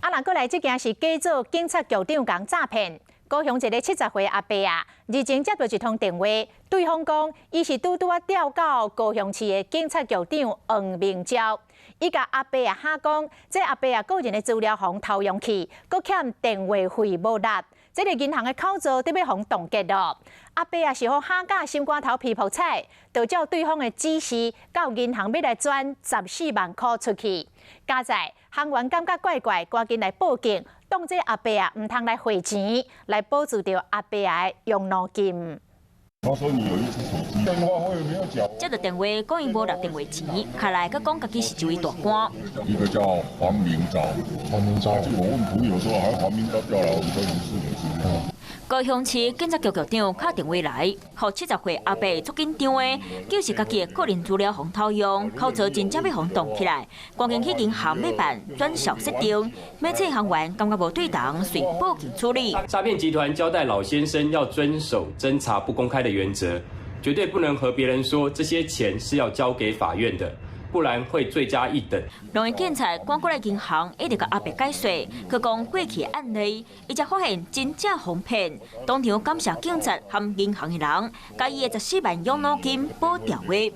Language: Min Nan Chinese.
啊，若閣來這件是假做警察局長共詐騙。高雄一个70歲阿伯啊，日前接到一通電話，對方講伊是拄拄仔調到高雄市的警察局長黃明昭，伊共阿伯啊嚇講，這阿伯啊個人的資料予偷用去，閣欠電話費無納，這个銀行的口座得欲予凍結囉。阿伯啊是予嚇甲心肝頭皮爆彩，就照對方的指示到銀行欲來轉14萬箍出去。佳哉行員感覺怪怪，趕緊來報警，當這阿伯啊毋通來匯錢，來保住著阿伯啊的養老金。他說你有一支手機，電話費沒有繳。接到電話講伊無納電話錢，敲來閣講家己是一位大官。一個叫黃明昭，黃明昭。我問朋友說，還黃明昭調來我們高雄市的是。高雄市警察局局長敲電話來，予70歲阿伯足緊張的，就是家己的個人資料予偷用，口座真正欲予凍起來，趕緊去銀行欲辦轉銷設定，每次行員感覺無對頭，隨報警處理。詐騙集團交代老先生要遵守偵查不公開的原則，絕對不能和別人說這些錢是要交給法院的，不然會罪加一等。兩个警察趕過來銀行，一直共阿伯解說，閣講過去的案例，伊才發現真正予騙。當場感謝警察和銀行的人，共伊的14萬養老金保牢的。